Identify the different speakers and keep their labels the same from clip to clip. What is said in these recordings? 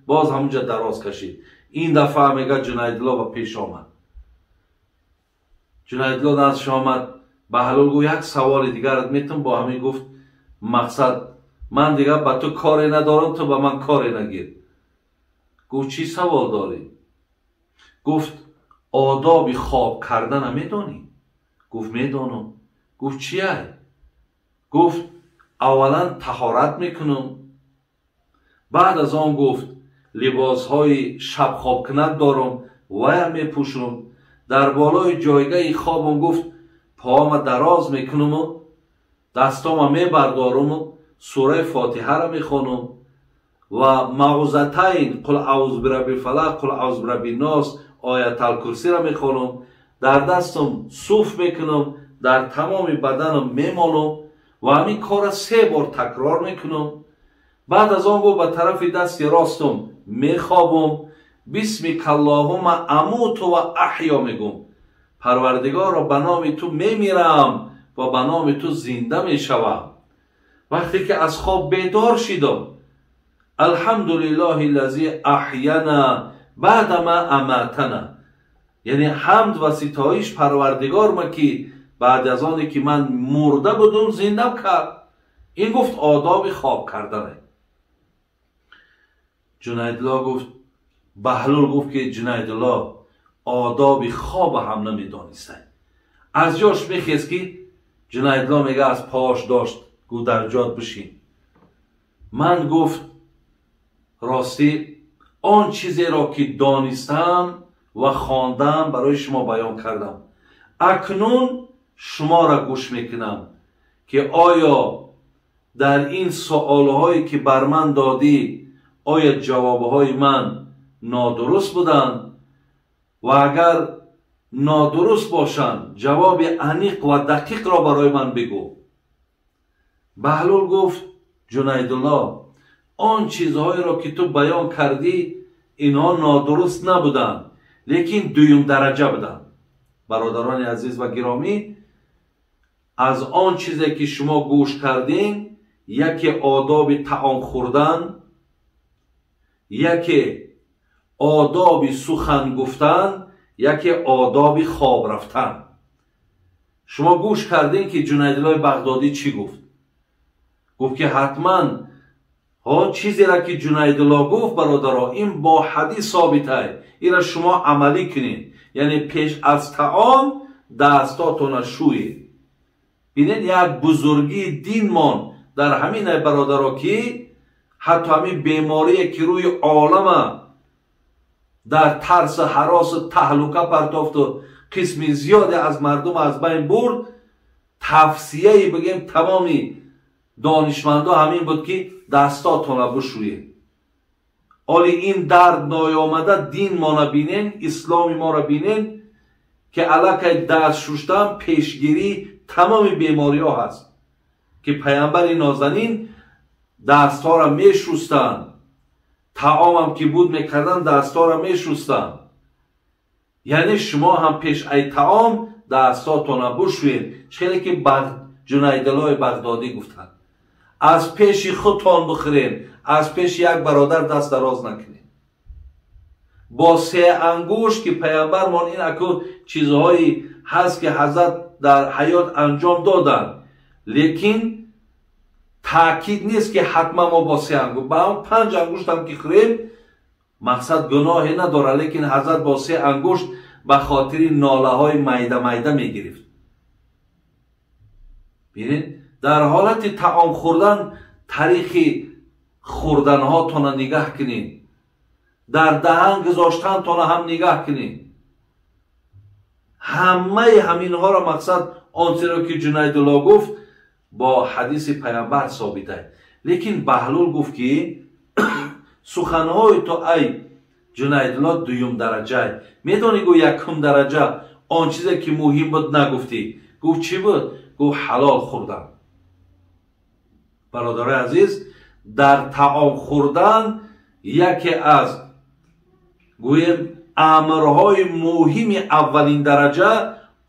Speaker 1: Боз ҳамунҷа дароз кашид. Ин дафъа мега Ҷунайдулло ба пеш омад. Ҷунайдулло наздиш омад. Баҳлул гуфт: як саволи дигарат метум. Бо ҳамин гуфт: мақсад, ман дигар ба ту коре надорам, ту ба ман коре нагир. Гуфт: чӣ савол дорӣ? Гуфт: одоби хоб кардана медонӣ? Гуфт: медонам. Гуфт: чия? Гуфт: аввалан таҳорат мекунам, баъд аз он, гуфт, либосҳои шабхобкунак дорам, ваям мепӯшам, дар болои ҷойгаҳи хобам, гуфт, поама дароз мекунаму дастома мебардоруму сураи Фотиҳаро мехонам ва маъузатайн, қул аъузу бираббил фалақ, қул аъузу бираббин нос, Ояталкурсиро мехонам, дар дастам суф мекунам, дар тамоми баданам мемолам ва ҳамин корро се бор такрор мекунам. Баъд аз он, гуфт, ба тарафи дасти ростум мехобам, бисмикаллоҳума амуту ва аҳё мегӯм, Парвардигорро, ба номи ту мемирам ва ба номи ту зинда мешавам. Вақте ки аз хоб бедор шидам, алҳамдулиллоҳи лази аҳяна баъдама аматана, яъне ҳамд ва ситоиш Парвардигорма, ки баъд аз оне ки ман мурда будум, зиндам кард. Ин, гуфт, одоби хоб кардане. Ҷунайдулло гуфт, Баҳлул гуфт, ки Ҷунайдулло одоби хоба ҳам намедонистай. Аз ҷош мехест, ки Ҷунайдулло мега, аз пош дошт, гуфт: дар ҷот бишин. Ман, гуфт, ростӣ он чизеро ки донистам ва хондам, барои шумо баён кардам. Акнун шуморо гӯш мекунам, ки оё дар ин суолҳое ки бар ман додӣ, оё ҷавобҳои ман нодуруст буданд? Ва агар нодуруст бошанд, ҷавоби аниқ ва дақиқро барои ман бигӯ. Баҳлул гуфт: Ҷунайдулло, он чизҳоеро ки ту баён кардӣ, инҳо нодуруст набуданд, лекин дуюм дараҷа буданд. Бародарони азиз ва гиромӣ, аз он чизе ки шумо гӯш кардем, яке одоби таом хӯрдан, яке одоби сухан гуфтан, яке одоби хоб рафтан. Шумо гӯш кардем, ки Ҷунайдуллои Бағдодӣ чӣ гуфт. Гуфт, ки ҳатман ҳо чизеро ки Ҷунайдулло гуфт, бародаро, ин бо ҳадис собитай, инро шумо амалӣ кунед, яъне пеш аз таом дастотона шӯед. Бинед, як бузургии динмон дар ҳамин, ай бародаро, ки ҳатто ҳамин беморие ки рӯи олама дар тарсу ҳаросу таҳлука партофту қисми зиёде аз мардум аз байн бурд, тавсияи, бигем, тамоми донишмандо ҳамин буд, ки дастотона бушӯед. Оли ин дард ноёмада, дин мона бинен, исломи моро бинен, ки аллакай даст шуштан пешгирии тамоми бемориҳо ҳаст, ки паямбари нозанин дастҳоро мешустанд, таомам ки буд мекарданд, дастҳоро мешустанд. Яъне шумо ҳам пеш ай таом дастҳотона бушӯед, хеле ки Ҷунайдуллои Бағдодӣ гуфтанд. Аз пеши худтон бихӯред, аз пеши як бародар даст дароз накунед. Бо се ангушт, ки паямбармон, ин аку чизҳое ҳаст, ки ҳазрат дар ҳаёт анҷом доданд, лекин таъкид нест, ки ҳатман мо бо се ангушт, ба ҳам панҷ ангуштам ки хӯрем, мақсад, гуноҳе надорад. Лекин ҳазрат бо се ангушт ба хотири нолаҳои майда майда мегирифт. Бинед, дар ҳолати таом хӯрдан тариқи хӯрданҳотона нигаҳ кунед, дар даҳан гузоштантона ҳам нигаҳ кунед. Ҳамаи ҳаминҳоро, мақсад, он чиро ки Ҷунайдулло гуфт, бо ҳадиси паямбар собита. Лекин Баҳлул гуфт, ки суханҳои ту, ай Ҷунайдулло, дуюм дараҷай. Медонӣ, гӯ, якум дараҷа он чизе ки муҳим буд, нагуфтӣ. Гуфт: чӣ буд? Гуфт: ҳалол хӯрдан. Бародарои азиз, дар таом хӯрдан яке аз, гӯем, амрҳои муҳими аввалин дараҷа,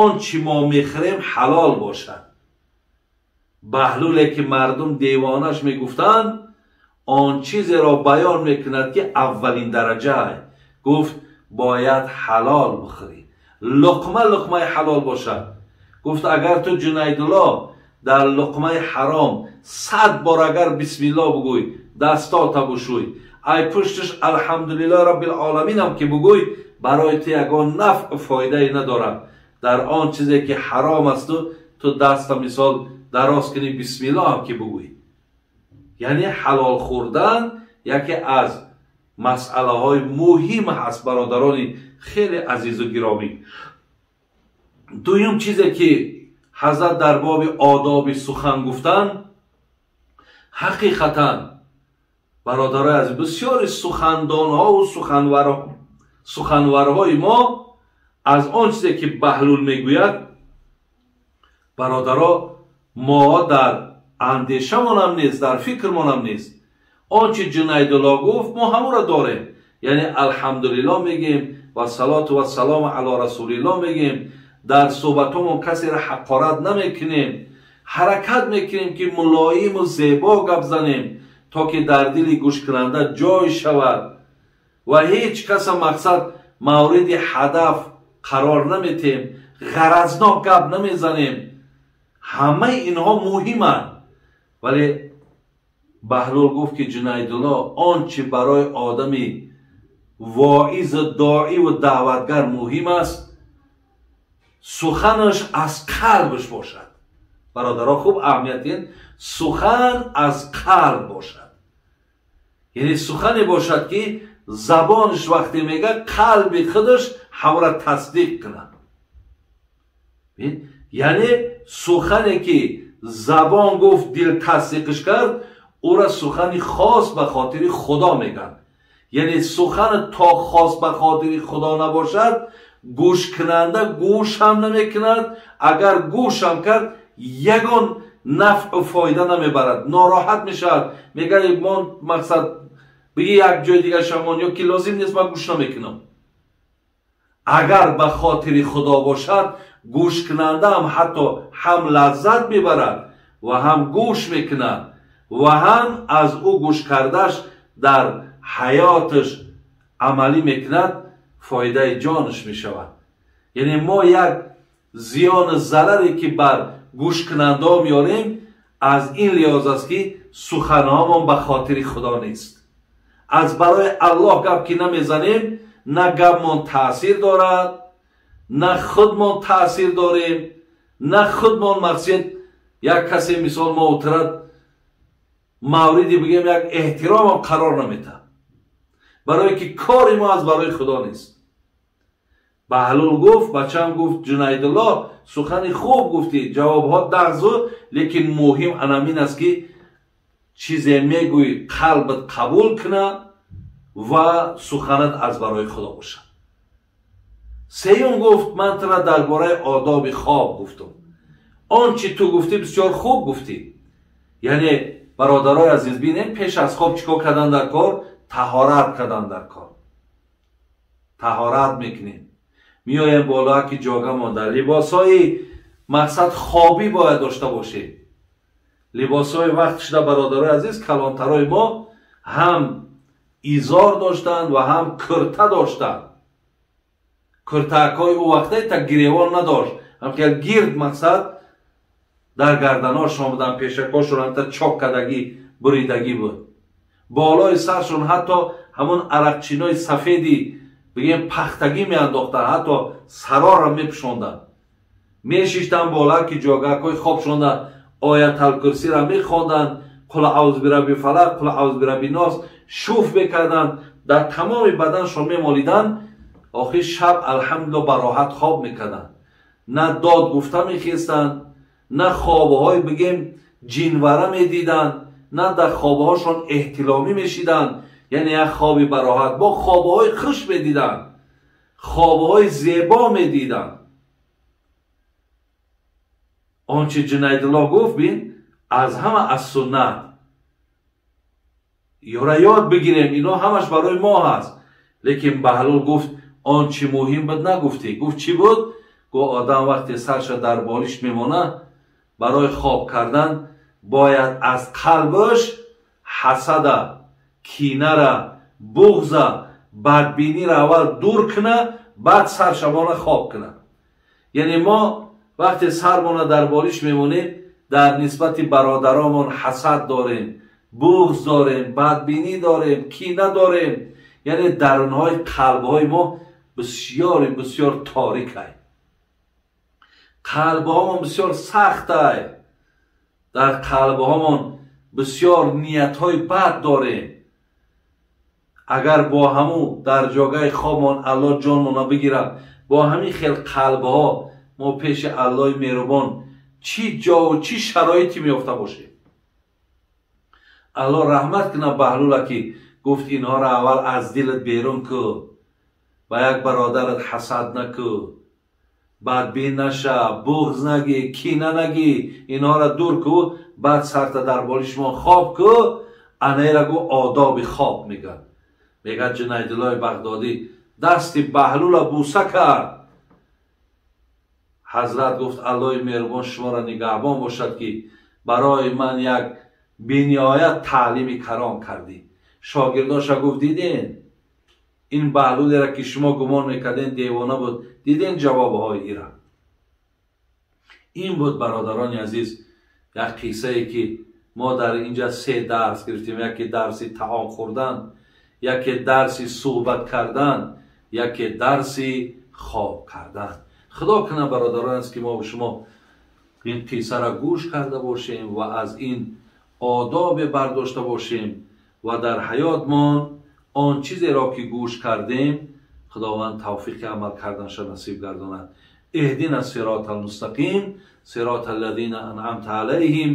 Speaker 1: он чӣ мо мехӯрем, ҳалол бошад. Баҳлуле ки мардум девонаш мегуфтанд, Он чизеро баён мекунад, ки аввалин дараҷа. Гуфт бояд ҳалол бихӯрӣ, луқма луқмаи ҳалол бошад. Гуфт агар ту Ҷунайдулло дар луқмаи ҳаром 100 бор агар бисмилло бугӯй, дастота бушӯй, ай пушташ алҳамдулиллоҳи раббил оламин ҳам ки бугӯй, барои ту ягон нафъ фоидае надорад. Дар он чизе ки ҳаром асту ту даста мисол дароз кунӣ, бисмилло ҳам ки бугӯй. Яъне ҳалол хӯрдан яке аз масъалаҳои муҳим ҳаст, бародарони хеле азизу гиромӣ. Дуюм чизе ки ҳазрат дар боби одоби сухан гуфтан, ҳақиқатан бародарои азиз, бисёри сухандонҳову суханварҳои мо аз он чизе ки Баҳлул мегӯяд, бародаро, мо дар андешамонам нест, дар фикрмонам нест. Он чи Ҷунайдулло гуфт, мо ҳамонро дорем. Яъне алҳамдулилло мегӯем ва салоту вассалому ало расулилло мегӯем. Дар суҳбатҳомон касеро ҳақорат намекунем, ҳаракат мекунем, ки мулоиму зебо гап занем, то ки дар дили гӯшкунанда ҷой шавад ва ҳеҷ каса мақсад мавриди ҳадаф қарор наметем, ғаразнок гап намезанем. Ҳамаи инҳо муҳиманд. Вале Баҳлул гуфт, ки Ҷунайдулло, он чи барои одами воизу доиву даъватгар муҳим аст, суханаш аз қалбаш бошад. Бародаро, хуб аҳамият диҳед, сухан аз қалб бошад. Яъне сухане бошад, ки забонаш вақте мега, қалби худаш ҳамра тасдиқ кунад. Яъне сухане ки забон гуфт, дил тасдиқш кард, ӯра сухани хос ба хотири Худо мегӯянд. Яъне сухан то хос ба хотири Худо набошад, гӯшкунанда гӯш ҳам намекунад, агар гӯш ҳам кард, ягон нафъу фоида намебарад, нороҳат мешавад, мегӯяд мон мақсад биги як ҷои дигар шамон, ё ки лозим нест, ман гӯш намекунам. Агар ба хотири Худо бошад, гӯшкунанда ҳам ҳатто ҳам лаззат мебарад ва ҳам гӯш мекунад ва ҳам аз ӯ гӯш кардаш дар ҳаёташ амалӣ мекунад, фоидаи ҷонаш мешавад. Яъне мо як зиёну зараре ки бар гӯшкунандаҳо меорем, аз ин лиҳоз аст, ки суханҳомон ба хотири Худо нест. Аз барои Аллоҳ гап ки намезанем, на гапмон таъсир дорад, на худмон таъсир дорем, на худмон мақсад. Як касе мисол мо утирад, мавриди бигем як эҳтиромам қарор наметаҳад, барое ки кори мо аз барои Худо нест. Баҳлул гуфт, бачаам гуфт, Ҷунайдулло, сухани хуб гуфтӣ, ҷавобҳо дағзу, лекин муҳим анамин аст, ки чизе мегӯӣ, қалбат қабул кунад ва суханат аз барои Худо бошад. Сеюм гуфт, ман тура дар бораи одоби хоб гуфтам. Он чи ту гуфтӣ, бисёр хуб гуфтӣ. Яъне бародарои азиз, бинем, пеш аз хоб чӣ кор кардан дар кор? Таҳорат кардан дар кор. Таҳорат мекунем, меоем болоа ки ҷога монда, либосҳои мақсад хобӣ бояд дошта бошем. Либосҳои вақт шуда, бародарои азиз, калонтарои мо ҳам изор доштанд ва ҳам курта доштанд. Куртаакҳои ӯ вақтае та гиревон надошт, ҳам хел гирд мақсад дар гарданошон буданд, пешакҳошон ҳамта чок кардагӣ, буридагӣ буд. Болои саршон ҳатто ҳамон арақчинои сафеди бигем пахтагӣ меандохтанд, ҳатто сарора мепӯшонданд. Мешиштанд бола ки ҷогакҳои хоб шонда, ояталкурсиро мехонданд, қул аъузу бирабби фалақ, қул аъузу бирабби нос шуф мекарданд, дар тамоми баданшон мемолиданд. Охир шаб алҳамдулилло ба роҳат хоб мекарданд. На дод гуфта мехестанд, на хобҳои бигем ҷинвара медиданд, на дар хобҳошон эҳтиломӣ мешиданд. Яъне як хоби бароҳат, бо хобҳои хуш медиданд, хобҳои зебо медиданд. Он чи Ҷунайдулло гуфт, бин, аз ҳама аз суннат ёра ёд бигирем, ино ҳамаш барои мо ҳаст. Лекин Баҳлул гуфт, он чи муҳим буд нагуфтӣ. Гуфт чӣ буд? Гуфт одам вақте сарша дар болиш мемонад, барои хоб кардан бояд аз қалбаш ҳасада Кинара, буғза, бадбиниро аввал дур куна, баъд саршабона хоб куна. Яъне мо вақте сармона дар болиш мемонем, дар нисбати бародаромон ҳасад дорем, буғз дорем, бадбинӣ дорем, кина дорем. Яъне дарунҳои қалбҳои мо бисёри бисёр торикай, қалбҳомон бисёр сахтай, дар қалбҳомон бисёр ниятҳои бад дорем. Агар бо ҳаму дар ҷогаи хобмон Аллоҳ ҷонмона бигирад, бо ҳамин хел қалбҳо мо пеши Аллоҳи меҳрубон чӣ ҷову чӣ шароите меёфта бошем? Аллоҳ раҳмат кунад Баҳлула, ки гуфт: инҳоро аввал аз дилат берун кӯ, ба як бародарат ҳасад накӯ, бадбин наша, буғз нагӣ, кина нагӣ, инҳоро дур кӯ, баъд сарта дар болишмон хоб кӯ. Анаера гу одоби хоб мегӯяд. Мегӯяд, Ҷунайдуллоҳи Бағдодӣ дасти Баҳлула буса кард. Ҳазрат гуфт: Аллоҳи меҳрубон шуморо нигаҳбон бошад, ки барои ман як бениҳоят таълими калом кардӣ. Шогирдоша гуфт: диден ин Баҳлулеро, ки шумо гумон мекарден девона буд, диден ҷавобҳои ира. Ин буд, бародарони азиз, як қиссае, ки мо дар инҷа се дарс гирифтем: яке дарси таом хӯрдан, яке дарси суҳбат кардан, яке дарси хоб кардан. Худо кунад, бародарон аст, ки мо шумо ин қиссаро гӯш карда бошем ва аз ин одобе бардошта бошем ва дар ҳаётмон он чизеро, ки гӯш кардем, Худованд тавфиқи амал карданша насиб гардонад. اهدنا الصراط المستقيم، صراط الذين أنعمت عليهم،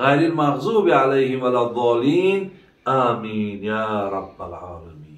Speaker 1: غير المغضوب عليهم ولا الضالين، آمين يا رب العالمين.